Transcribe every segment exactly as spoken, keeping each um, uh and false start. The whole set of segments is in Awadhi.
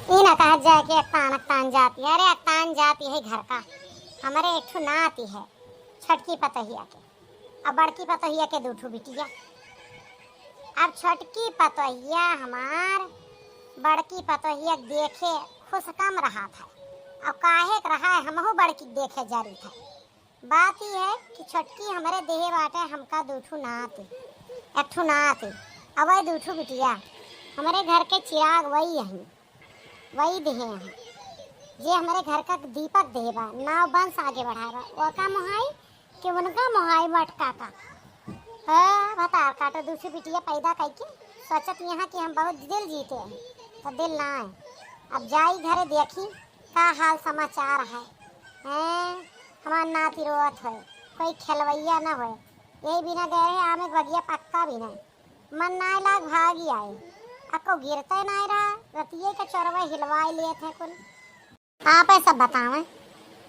ई ना कहत जाए कि अकतान, अकतान जाति है। अरे, अकतान जाति है घर का। हमरे एक ठो नाती है, छोटकी पतोहिया के, अब बड़की पतोहिया के दू ठो बिटिया। अब छोटकी पतोहिया हमार बड़की पतोहिया देखे खुश कम रहत है। अब काहे के रहा है, हमहू बड़की देखे जरूरत है। बात ई है कि छोटकी हमरे देहे बाटे हमका दू ठो नाती, एक ठो नाती, अब वही दू ठो बिटिया। हमरे घर के चिराग वही अहीं, वही देहे हैं, जे हमरे घर का दीपक देहे बा, नाव वंश आगे बढ़ाए बा। ओका मोहाई कि उनका मोहाई मटका का। हाँ, भतार काटो, दू ठो बिटिया पैदा कइके सोचत यहाँ कि हम बहुत दिल जीते हैं, तो दिल ना है। अब जाई घरे देखी का हाल समाचार है। हैं, हमार नाती रोवत होए, कोई खेलवैया न होए। यही बिना गए है आमे के बगिया पक्का भी नहीं। मन नाय लाग भागी आए। अको गिरते नाय रहा, रतिये के चोरवे हिलवाए लिए थे कुल। आप सब बतावें,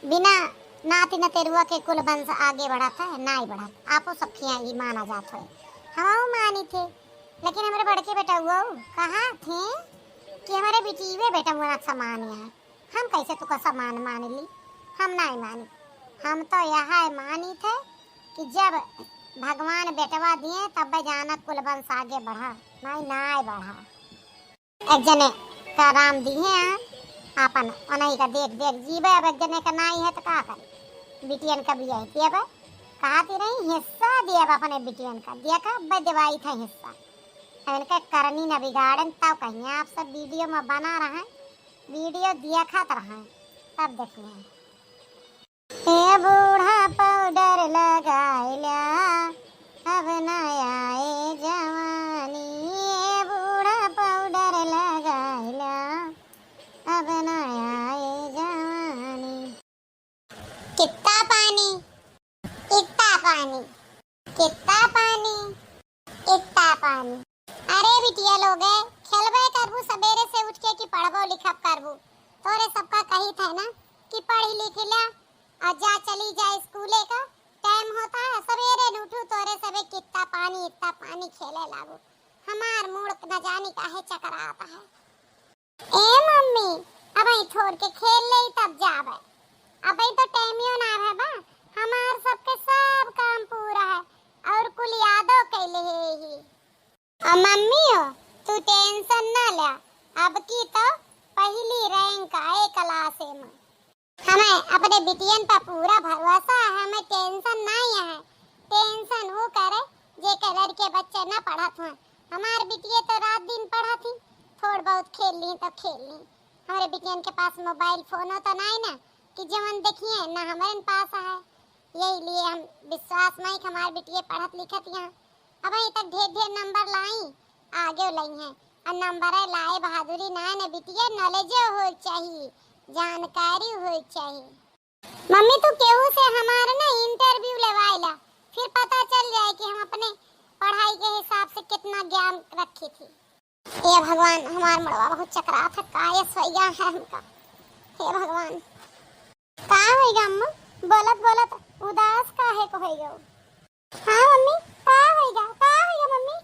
बिना नाती नतेरुआ के कुल वंश आगे बढ़त है, नाय बढ़त। आपो सब खिया ही माना जात होए, हमहू मानी थे, लेकिन हमरे बड़के बेटउआ कहा थे कि हमरे बिटिये बेटउआ समान है। हम कैसे तुका समान मान ली? हम नाय मानी। हम तो यह मानी थे कि जब भगवान बेटवा दिए तब जाना कुल वंश आगे बढ़ा, नाय, नाय बढ़ा। एक जने का राम दिहे हैं, आपन उन्हीं का देख देख जीवे। अब एक जने का नाई है तो का करे? बिटियन का बियाह दिए बे, कहा थी नहीं हिस्सा दिए बे अपने बिटियन का, दिया का बे दिवाई था हिस्सा। अब इनका करनी न बिगाड़न, तब कहिए आप सब वीडियो में बना रहे, वीडियो देखत रहे, तब देखिए। ए बूढ़ा पाउडर लगाइला, अब ना आए जवानी। ए बूढ़ा पाउडर लगाइला, अब ना आए जवानी। कित्ता पानी, इत्ता पानी, कित्ता पानी, इत्ता पानी। अरे बिटिया लोगे, खेलबे करबू सबेरे से उठ के कि पढ़बो लिखब करबू? तोरे सबका कही थे ना कि पढ़ी लिखी ला और जा, चली जा स्कूले का टाइम होता है। सबेरे न उठू, तोरे सबे कित्ता पानी, इत्ता पानी खेले लागू। हमार मूड न जानी काहे चकरात है। ए मम्मी, अबहीं थोड़ के खेल लेई तब जाबे। अबहीं तो टाइमियो ना है बा, हमार सबके सब काम पूरा है और कुल यादो कैले है ही। और मम्मी हो, तू टेंशन ना ले, अब की तो पहली रैंक आए क्लासे में। हमें अपने बिटियन पर पूरा भरोसा है, हमें टेंशन नाहीं है। टेंशन ऊ करे जेके लड़के बच्चे ना पढ़त हुए। हमार बिटिये तो रात दिन पढ़त ही, थोड़ बहुत खेल ली तो खेल ली। हमरे बिटियन के पास मोबाइल फोनो तो नाहीं ना कि जवन देखिए ना हमरे पास है। यही लिए हम विश्वास नाहीं कि हमार बिटिये पढ़त लिखत यहाँ। अबहीं तक ढेर ढेर नंबर लाई, आगे लइहें। और नंबर लाए बहादुरी ना न बिटिया, नॉलेज होए चाहिए, जानकारी होए चाहिए। मम्मी, तू केहू से हमार ना इंटरव्यू लेवाइला, फिर पता चल जाए कि हम अपने पढ़ाई के हिसाब से कितना ज्ञान रखी थी। हे भगवान, हमार मुड़वा बहुत चकरात है, कायस होइगा है हमका। हे भगवान, का होइगा अम्मा? बोलत बोलत उदास काहे को होइगा? हाँ मम्मी, का होइगा? का होइगा मम्मी?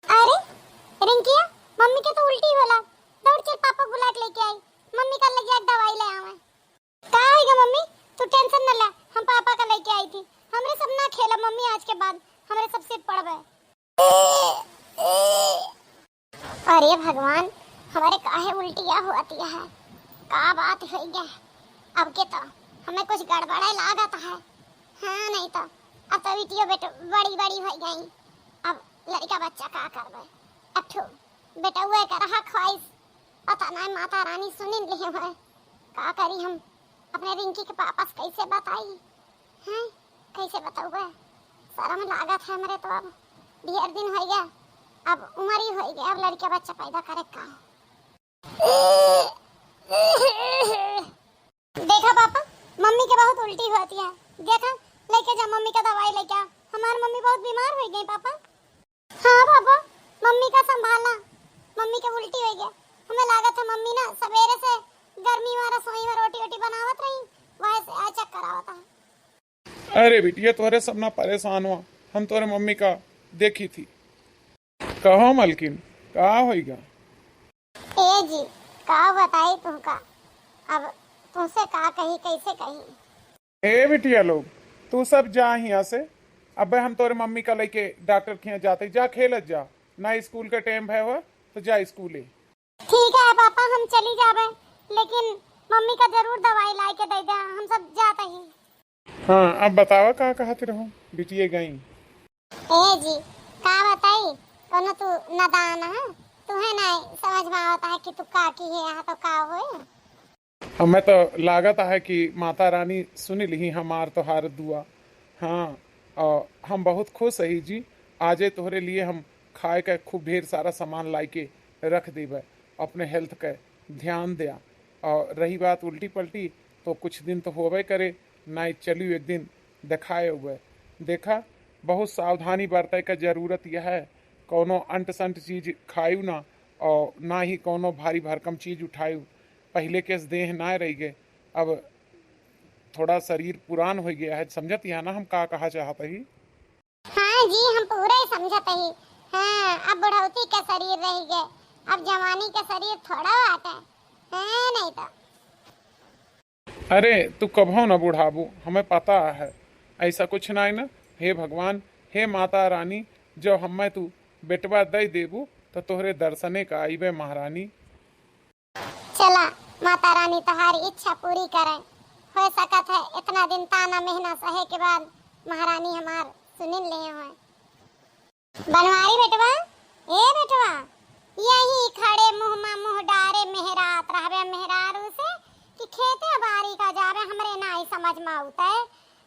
अरे रिंकिया, मम्मी के तो उल्टी होला। दौड़ चल पापा बुला के लेके आई, मम्मी का लगे एक दवाई ले आवे। का होइगा मम्मी? तू टेंशन न ले, हम पापा का लेके आई थी। हमरे सब ना खेला मम्मी, आज के बाद हमरे सब सिर पड़बे। अरे भगवान, हमरे काहे उल्टिया होती है? का बात होइगा? अब के तो हमें कुछ गड़बड़े लागत है। हाँ, नहीं तो अब तो बिटियो बेटो बड़ी बड़ी होइ गई। अब लड़का बच्चा का करबे? अब ठो बेटउए के रहा ख्वाहिश, पता नाहीं माता रानी सुनिन लिहे होए। का करी हम, अपने रिंकी के पापा से कैसे बताई? हैं, कैसे बतउबे? शरम लागत है हमरे तो, अब ढेर दिन होइगा, अब उम्र ही होइगा, अब लड़का बच्चा पैदा करे का? देखा पापा, मम्मी के बहुत उल्टी होती है। देखा, लेके जा मम्मी का दवाई लेके आ। हमार मम्मी बहुत बीमार होइ गई पापा। हाँ पापा, मम्मी का संभाला, मम्मी के उल्टी होइ गया। हमें लागत है मम्मी ना सवेरे से गर्मी में रसोई में रोटी वोटी बनावत रही, वह से आ चक्कर आवत है। अरे बिटिया, तोहरे सब ना परेशान हुआ, हम तोहरे मम्मी का देखी थी। कहो मलकिन, का होइगा? ए जी, का बताई तुमका, अब तुमसे का कही, कैसे कही? ए बिटिया लोग, तू सब जा हियाँ से। अबे हम तोरे मम्मी का लइके डॉक्टर के हियाँ जाते, जा खेलत जा, ना स्कूल के टाइम भय हो तो जा स्कूले। ठीक है पापा, हम चली जाबे, लेकिन मम्मी का जरूर दवाई लाइके दे दे, हम सब जाते ही। हाँ, अब बतावा का कहत रहो, बिटिये गई। ए जी, का बताई, कोनो तू नादान है, तुहे नहीं समझ में आवता है कि तू का की है, यहाँ तो का होए। हमें तो लागत है कि माता रानी सुन लिही हमार तोहार दुआ। हाँ, और हम बहुत खुश है जी। आजे तोहरे लिए हम खाए का खूब ढेर सारा सामान लाई के रख देबे। अपने हेल्थ का ध्यान द्या। और रही बात उल्टी पल्टी, तो कुछ दिन तो होबे करे, नाई चलियो एक दिन देखाए हुए। देखा, बहुत सावधानी बरते का जरूरत यह है। कौनो अंट संट चीज खायु ना, और ना ही कौनो भारी भरकम चीज उठायु। पहिले के देह ना रह गए, अब थोड़ा शरीर पुरान हो गया है। समझत यह ना हम का कहा चाहत ही? हाँ जी, हम पूरे समझत ही। हाँ, अब बुढ़ौती का शरीर रह गए, अब जवानी का शरीर थोड़ा बाटे। हाँ, नहीं तो। अरे, तू कभो न बुढ़ाबू, हमें पता है। ऐसा कुछ नाई न। हे भगवान, हे माता रानी, जो हमें तू बेटवा दे देबू, तो तोहरे दर्शने का आईबे महारानी। चला, माता रानी तोहार इच्छा पूरी करे। हो सकत है, इतना दिन ताना मेहना सहे के बाद महारानी हमार सुनिन ले होए। बनवारी बेटवा, ए बेटवा, यही खड़े मुँह मा मुँह डारे मेहरात रहबे मेहरारू से कि खेते बारी का जाबे, हमरे नाई समझ मा उतै।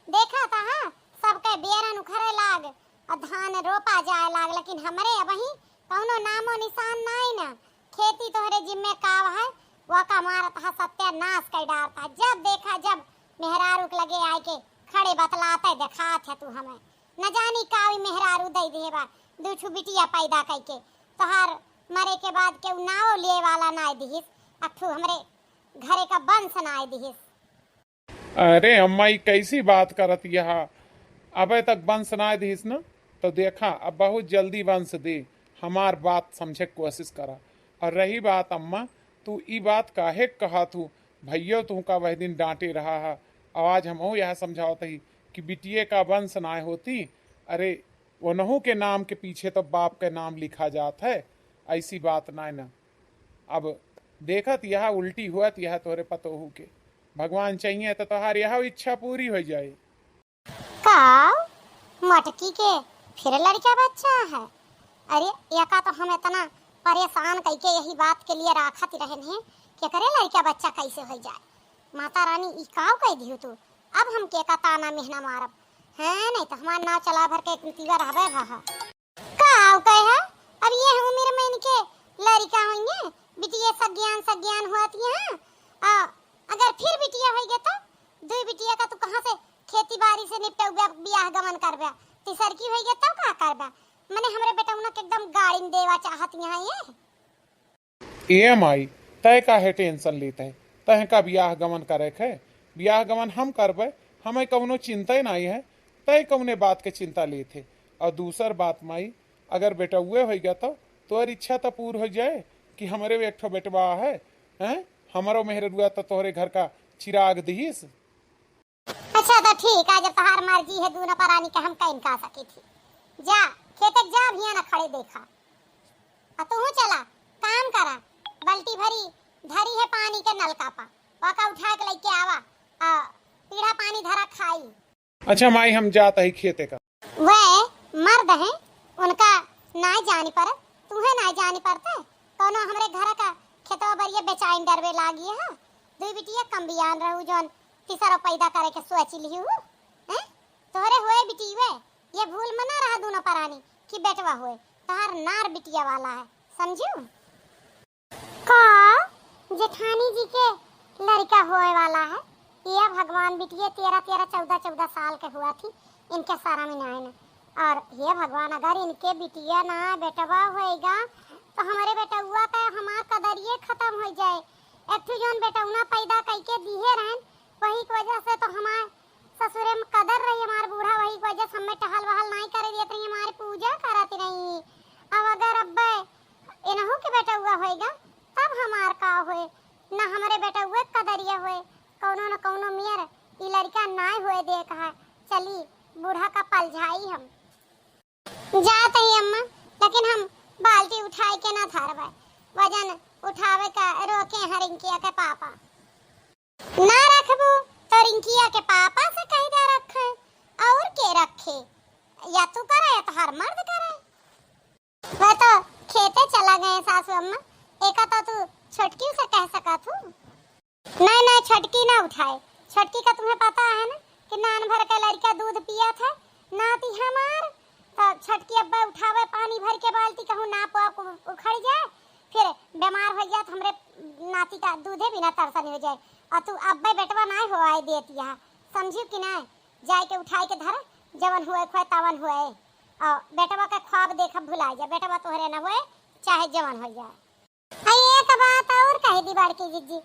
देखा तहा, सबके बेरन उखरे लाग, अ धान रोपा जाए लाग, लेकिन हमरे अबहीं कौनो नामो निशान नाई ना। खेती तोहरे जिम्मे काव है, वका मारत हा सत्यानाश कर डारता। जब देखा जब मेहरारू के लगे आए के खड़े बतलाते देखात है तू हमें। न जानी कावी मेहरारू दे दिहे बा, दू ठू बिटिया पैदा कइके। तोहार मरे के बाद केहू नाव लिए वाला नाय दिहिस, अठू हमरे घरे का वंश नाय दिहिस। अरे अम्मा, ई कैसी बात करत यहा? अबे तक वंश नाय दिहिस न, तो देखा, अब बहुत जल्दी वंश दे। हमार बात समझे के कोशिश करा। और रही बात अम्मा, तू ई बात काहे के कहत हूँ? भैयो तुहका वह दिन डांटे रहा है, और आज हमहू यह समझावत ही कि बिटिये का वंश नाय होती। अरे, ओनहू के नाम के पीछे तो बाप के नाम लिखा जात है, ऐसी बात नाय ना। अब देखत यह उल्टी हुअत यह तोहरे पतोहू के। भगवान चाहिए तो तोहार यह इच्छा पूरी हो जाए। का मटकी के फिर लड़का बच्चा है? अरे, एका तो हम इतना परेशान कइके यही बात के लिए राखत रहन हैं कि एकरे लड़का बच्चा कैसे हो जाए। माता रानी, ई काव कह दियो तू? अब हम के का ताना मेहना मारब? हैं, नहीं तो हमार नाव चला भर के कुलतीवा रहबे भा। का आउ कहे है? अब ये उम्र में इनके लड़िका होइए, बिटिया सज्ञान सज्ञान हुआत यहाँ। आ, अगर फिर बिटिया होइगे तो दुई बिटिया का तू कहाँ से खेती बाड़ी से निपटौबे, बियाह गमन करबे? तीसर की होइगे तब का करबे? मने हमरे बेटौना के एकदम गाड़ी में देवा चाहत यहाँ ये। ए माई, तय काहे टेंशन लेत है? तय का बियाह गमन करे के है? बियाह गमन हम करबे, हमें कौनो चिंता ही नहीं है। तय कौने बात के चिंता लेत है? और दूसर बात माई, अगर बेटउए होइगा तो तोहर इच्छा तो पूर हो जाए कि हमरे एक ठो बेटवा है, हैं? हमरो मेहररुआ तो तोहरे घर का चिराग दिहिस। अच्छा तो ठीक है, जब तोहार मर्जी है दूनो परानी के हम कहीं का सकी थी। जा, खेते जा, भिया न खड़े देखा। आ तू चला, काम करा, बाल्टी भरी धरी है पानी के नलका पा, ओका उठा के लेके आवा, आ पीढ़ा पानी धरा खाई। अच्छा माई, हम जात ही खेते का। वह मर्द हैं, उनका नाय जानी परत, तुहे नाय जानी परत। कौनो हमरे घर का खेतवा बरिया बेचाइन डरवे लागी है। दुई बिटिया कम बियान रहू, जौन तीसरा पैदा करे के सोच लिहू, हैं? तोहरे होए बिटिये, ये भूल मना रहा दूनो परानी कि बेटवा होए, तोहार नार बिटिया वाला है, समझू? का जेठानी जी के लड़का होए वाला है? ये भगवान, बिटिया तेरह तेरह, चौदह चौदह साल के हुआ थी, इनके सारा में आए न। और हे भगवान, अगर इनके बिटिया ना बेटवा होएगा तो हमारे बेटउआ का हमार कदरिये खत्म हो जाए। एक ठो जौन बेटउना पैदा कइके दिहे रहन, वही की वजह से तो हमार ससुरे में कदर रही हमार बूढ़ा, वही की वजह से हमें टहल वहल नाहीं करे देत रही, हमारी पूजा करत रही। अब अगर अब्बे इनहू के बेटउआ होइगा, तब हमार का होए? ना हमरे बेटउए के कदरिया होए, कउनो न कउनो मेर ई लड़िका नाहीं होए दे कहा। चली, बूढ़ा का पलझाई हम। जात ही अम्मा, लेकिन हम बाल्टी उठाए के ना धरबे, वजन उठावे का रोके हैं रिंकिया के पापा। ना रखबू तो रिंकिया के पापा से कह दे रखे, और के रखे? या तू करे या तोहार मर्द करे। वह तो खेते चला गए सासू अम्मा, एका तो तू छोटकी से कह सकत हूँ। नहीं, नहीं, छोटकी ना उठाए। छोटकी का तुम्हें पता है ना कि नान भर के लड़का दूध पियत है, नाती हमार। तो छोटकी अब्बे उठावे पानी भर के बाल्टी, कहूँ नाप वाप उखड़ जाए, फिर बीमार हो जाए तो हमरे नाती का दूधे बिना तरसनी हो जाए। और तू अब्बे बेटवा ना हो आए देती है, समझियो कि नहीं? जाए के उठाए के धर, जवन हुए खोए तवन हुए। और बेटवा का ख्वाब देखब भुला जाए, बेटवा तोहरे ना हुए, चाहे जवन हो जाए। आ, एक बात और कह दी बड़की जिज्जी,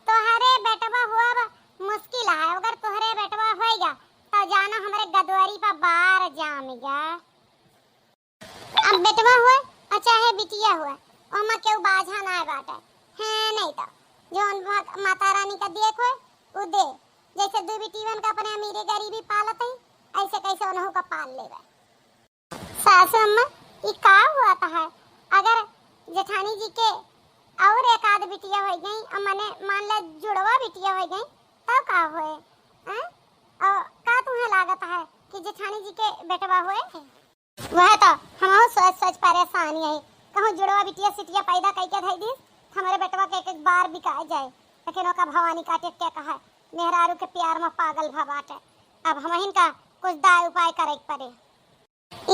तोहरे बेटवा हुआ मुश्किल है, अगर तोहरे बेटवा होइगा तो जानो हमरे गदवरी पर बार जामिगा। अब बेटवा हुए और चाहे बिटिया हुए, ओमा केहू बाझा ना बाटे। है नहीं तो जौन भग-, माता रानी का देख होए, उ दे। जैसे दू बिटियन का अपने अमीरी गरीबी पालत है, ऐसे कैसे उनहू का पाल लेवे। सासू अम्मा, ई का हुआ था है? अगर जेठानी जी के और एक आध बिटिया हो गई, और मने मान ले जुड़वा बिटिया हो गई, तब का होए? हैं? और का तुम्हें लागत है कि जेठानी जी के बेटवा होए? वह तो हमहू सोच सोच परेशान यही, कहूँ जुड़वा बिटिया सिटिया पैदा कई के धई दीस, हमारे बेटवा के एक एक बार बिकाए जाए, लेकिन ओका भवानी काटे के कहा, मेहरारू के प्यार में पागल भा बाटे। अब हमहिन का कुछ दाय उपाय करे के पड़े।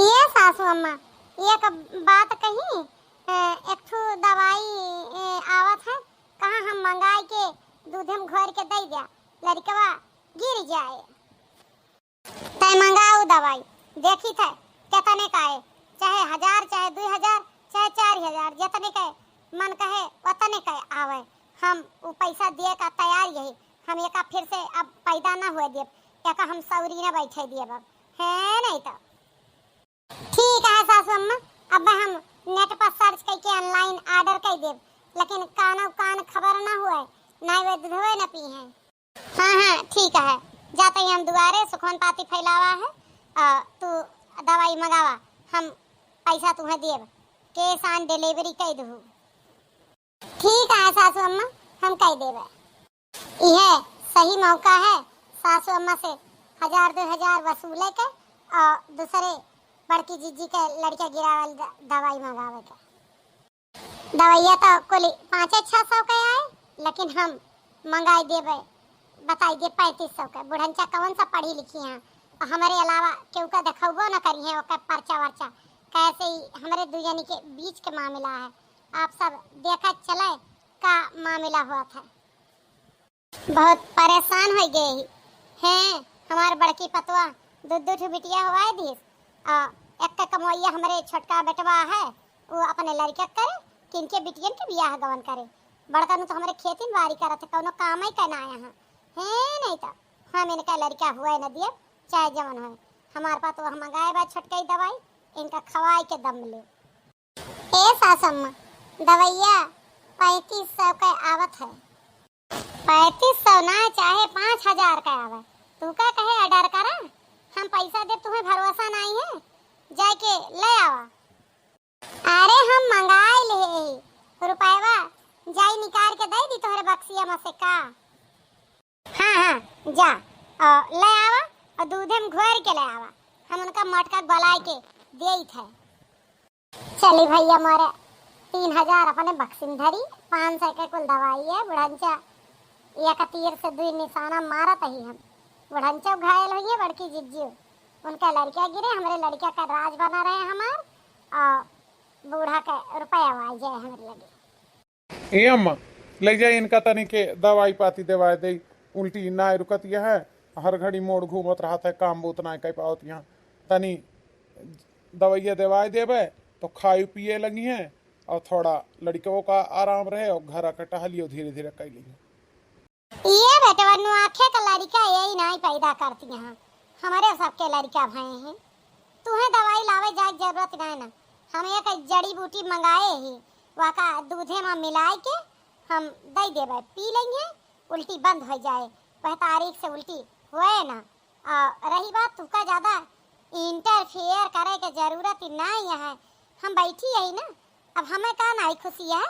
ये सासू अम्मा, एक बात कही, ए, एक ठो दवाई, ए, आवत है, कहाँ हम मंगाई के दूधे में घोर के दे दिया, लड़कवा गिर जाए। तय मंगाऊ दवाई, देखी थे कितने का है, चाहे हजार, चाहे दो हजार, चाहे चार हजार, जितने का मन कहे उतने का आवे। हम उ पैसा दिए का तैयार यही, हम एका फिर से अब पैदा ना हुए देब, एका हम सौरी ना बैठे देब अब, है नहीं तो। ठीक है सासू अम्मा, अब हम नेट पर सर्च करके ऑनलाइन ऑर्डर कर देब, लेकिन कानो कान खबर ना हुए, ना वे दूधवे न पी हैं। हाँ, हाँ, ठीक है, जाते ही हम दुआरे सुखवन पाती फैलावा है, आ, तू दवाई मंगावा, हम पैसा तुम्हें देब, cash on delivery कर दू। ठीक है सासू अम्मा, हम कह देबे। यह सही मौका है सासू अम्मा से हजार दो हजार वसूले के और दूसरे बड़की जिज्जी के लड़के गिरावल द-, दवाई मंगावे के। दवाइया तो कुल पाँचे छः सौ के आए, लेकिन हम मंगाई देबे, बताई दे पैंतीस सौ के। बुढ़नचा कौन सा पढ़ी लिखी हैं, और हमारे अलावा केहू का देखबो न करी हैं ओकर पर्चा वर्चा, कैसे ही हमारे दू जनी के बीच के मामला है। आप सब देखा चले का मामला हुआ था। बहुत परेशान हो गए ही। हैं, हमार बड़की पतवा दू दू ठो बिटिया हुआ दिस, आ एक का कमवैया हमरे छोटका बेटवा है, वो अपने लड़का करे, किनके बिटियन के बियाह गवन करे। बड़का नु तो हमरे खेती बाड़ी करत है, कौनो काम ही का ना आया है। हैं, नहीं तो हम इनका लड़का हुए न दिए, चाहे जवन होए। हमार पतवा हम मंगाए बा छोटका ही दवाई, इनका खवाए के दम ले। ए सासम्मा, दवैया पैंतीस सौ के आवत है। पैंतीस सौ ना, चाहे पाँच हजार के आवे, तू का कहे ऑर्डर करा, हम पैसा दे, तुम्हें भरोसा नहीं है, जाके ले आवा। अरे हम मंगाए ले ही, रुपयवा जाई निकाल के दे दी तोहरे बक्सिया में से का। हाँ, हाँ, जा, और ले आवा, और दूधे में घोर के ले आवा, हम उनका मटका गलाए के देइत है। चली भैया मोरे, तीन हजार अपने बक्सिन धरी, पाँच सौ के कुल दवाई है। बुढ़ंचा एक तीर से दुई निशाना मारत ही हम। बुढ़ंचा घायल हुई है, बड़की जिज्जी, उनका लड़का गिरे, हमरे लड़का का राज बना रहे हमार, और बूढ़ा का रुपया आ जाए हमरे लगे। ए अम्मा, ले जाए इनका तनी के दवाई पाती देवाए दे, उल्टी ना रुकत यह है, हर घड़ी मोड़ घूमत रहत है, काम बूत ना कर पावत यहाँ। तनी दवाइया देवाए देबे तो खाए पिए लगी हैं और थोड़ा लड़कों का आराम रहे और घर का टहलियो धीरे धीरे कर ली। ये बे जवन आँखे का लड़िका यही नाई पैदा करती हैं, हमरे सबके लड़िका भए हैं। तुहें दवाई लावे जाए के जरूरत नाई ना, हम एक जड़ी बूटी मंगाए ही, वका दूधे में मिलाए के हम दे देबे, पी लेंगे, उल्टी बंद हो जाए, वह तारीख से उल्टी होए ना। आ, रही बात तुका ज्यादा इंटरफेयर करे के जरूरत ही नाई है, हम बैठी है ना। अब हमें का नाई खुशी है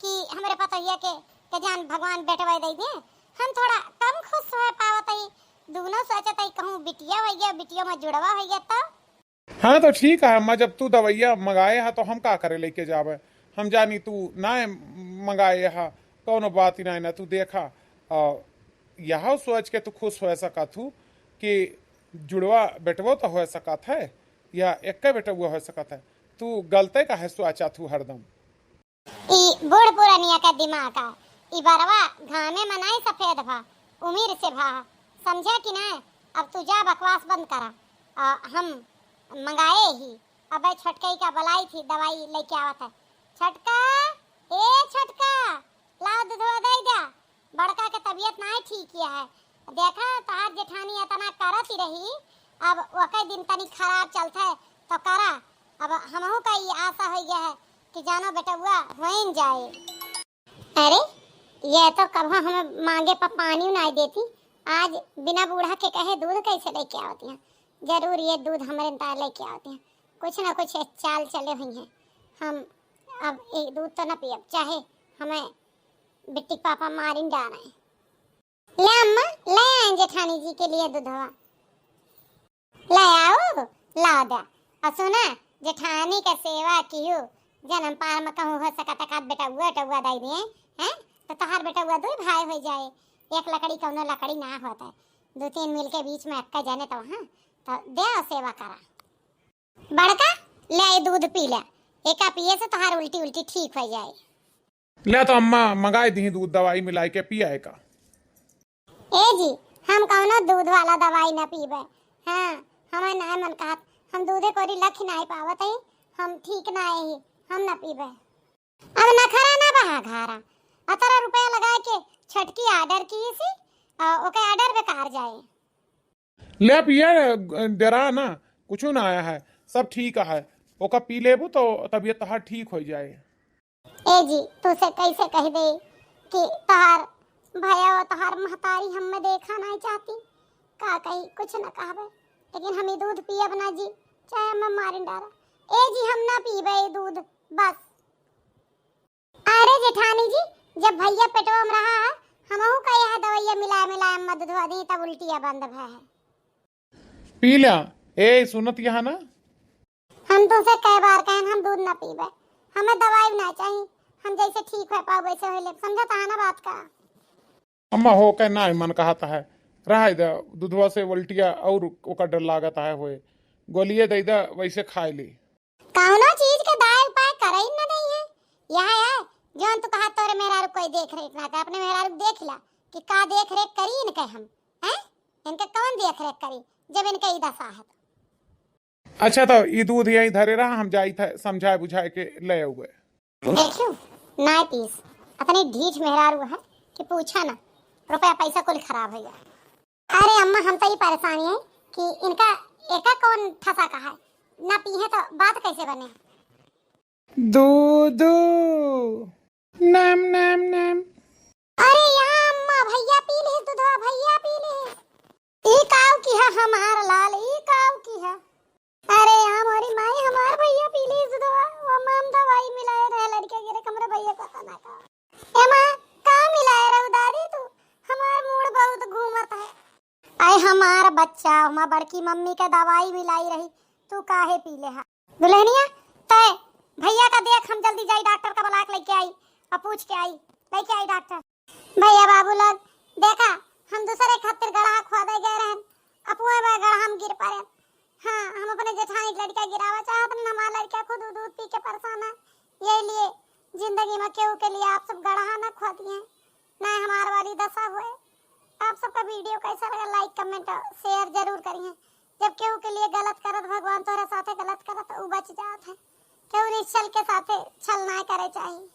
कि हमरे पतोहिया के, के जान भगवान बेटवा दे दे, हम थोड़ा कम खुश हो पावत ही। दोनों सोचत ही कहूँ बिटिया हो गया, बिटिया में जुड़वा हो गया तो। हाँ तो ठीक है अम्मा, जब तू दवाइया मंगाए है तो हम का करे लेके जावे, हम जानी तू ना मंगाए है, कौनो बात ही ना, ना तू देखा। आ, यह सोच के तू खुश हो सकत हूँ कि जुड़वा बेटवो तो हो सकत है या एक बेटवो हो सकत है, तू गलते का है सोचा तू हरदम। ई बूढ़ पुरनिया का दिमाग है। ई बरवा घामे मनाई सफेद भा, उमिर से भा, समझे कि नाय? अब तू जा बकवास बंद करा। आ, हम मंगाए ही, अबे छोटकई का बुलाई थी, दवाई लेके आवत है। छोटका, ए छोटका, लाओ दूधवा दे जा। बड़का के तबीयत नाय ठीक है। देखा, तहार जेठानी इतना करत ही रही, अब ओके दिन तनी खराब चलत है, तो करा। अब हमहू का ये आशा हो गया है कि जानो बेटउआ होइन जाए। अरे, ये तो कबो हमें मांगे पर पानी नाय देती, आज बिना बूढ़ा के कहे दूध कैसे लेके आवती हैं? जरूर ये दूध हमरे तार लेके आवती हैं, कुछ ना कुछ एक चाल चले हुई हैं। हम अब एक दूध तो न पियब, चाहे हमें बिट्टी पापा मारिन डारे। ले अम्मा, ले आए जेठानी जी के लिए दूधवा। ले आओ, लाओ दा। और सुना, जेठानी के सेवा कियो, जन्म पार में कहूँ हो सकत है, का बेटउआ, टउआ दे दिए, हैं? तो तोहार बेटउआ दुई भाई हो जाए, एक लकड़ी कौनो लकड़ी ना होता है, दो तीन मिल के बीच में अक्का जाने तो वहाँ, तो दे सेवा करा। बड़का, ले ई दूध पी ले, एका पिए से तोहार उल्टी उल्टी ठीक हो जाए। ले तो अम्मा मंगाई दी दूध, दवाई मिलाई के पिया एका। ए जी, हम कौनो दूध वाला दवाई न पीबे। हाँ, हमें नाय मन कहत, हम दूधे कोरी लखी नाय पावत है, हम ठीक नाय ही, हम न पीबे। अब नखरा ना बहा घारा, अतरा रुपया लगा के छटकी ऑर्डर की सी, आ, ओके ऑर्डर बेकार जाए। ले पिया, डरा ना, कुछ ना आया है, सब ठीक है। ओका पी लेबू तो तबीयत तोहार ठीक हो जाए। ए जी, तू से कैसे कह दे कि तोहार भैया और तोहार महतारी हमें देखा नहीं चाहती? का कही, कुछ न कहबे, लेकिन हम ई दूध पियब ना जी, चाहे हमें मारिन डारा। ए जी, हम ना पीबे ई दूध, बस। अरे जेठानी जी, जब भैया पेटवा में रहा है, हमहू का यह दवाइया मिलाए मिलाए अम्मा दूधवा दी, तब उल्टिया बंद भय है। पी ल्या। ए, सुनत यहाँ ना? हम तुमसे कई बार कहन, हम दूध ना पीबे, हमें दवाई ना चाहिए, हम जैसे ठीक हो पाओ वैसे हो ले, समझत है ना बात का? अम्मा हो के ना मन कहत है, रह दे, दूधवा से उल्टिया और ओकर डर लागत है होए, गोलिये दे दे, वैसे खाए ली। कौनो चीज के दाय उपाय करई न नहीं है। यह है, जौन तू कहा तोरे मेहरारू कोई देख रेख ना कर, अपने मेहरारू देख ला कि का देख रेख करी इनके हम, हैं? इनके कौन देख रेख करी जब इनके ई दशा है तो? अच्छा, तो ई दूध यहीं धरे रहा, हम जाई थे समझाए बुझाए के ले आउए। देखियो, नाय पीस, इतनी ढीठ मेहरारू है कि पूछा ना, रुपया पैसा कुल खराब हो गया। अरे अम्मा, हम तो ई परेशान है कि इनका एका कौन ठसा का है, ना पीहे तो बात कैसे बने? दूधू, नम नम नम। अरे यहाँ अम्मा, भैया पी लीस दूधवा, भैया पी लीस। ई काव की है हमार लाल, ई काव की है? अरे यहाँ मोरी माई, हमार भैया पी लीस दूधवा, वो माम दवाई मिलाए रहे लड़के गिरे, हमरे भैया पता ना का। ए माँ, का मिलाए रहू दादी तू? हमार मूड बहुत घूमत है। अरे हमार बच्चा, हमार बड़की मम्मी के दवाई मिलाई रही, तू काहे पी ले हा? दुल्हनिया, तय भैया का देख, हम जल्दी जाई डॉक्टर का बुला के लेके आई और पूछ के आई, लेके आई डॉक्टर। भैया बाबू लोग, देखा, हम दूसरे खातिर गड़हा खोदे गए रहन, अपुए बा गड़हा हम गिर पड़े। हाँ, हम अपने जेठानी के लड़का गिरावा चाहत रहन, हमार लड़का खुद दूध पी के परेशान है, यही लिए जिंदगी में केहू के लिए आप सब गड़हा ना खोदिए, ना हमार वाली दशा होए। आप सबका वीडियो कैसा लगा, लाइक, कमेंट और शेयर जरूर करिए। जब केहू के लिए गलत करत, भगवान तोहरा साथे गलत करत, उ बच जात है। केहू निश्छल के साथे छल ना करे चाहिए।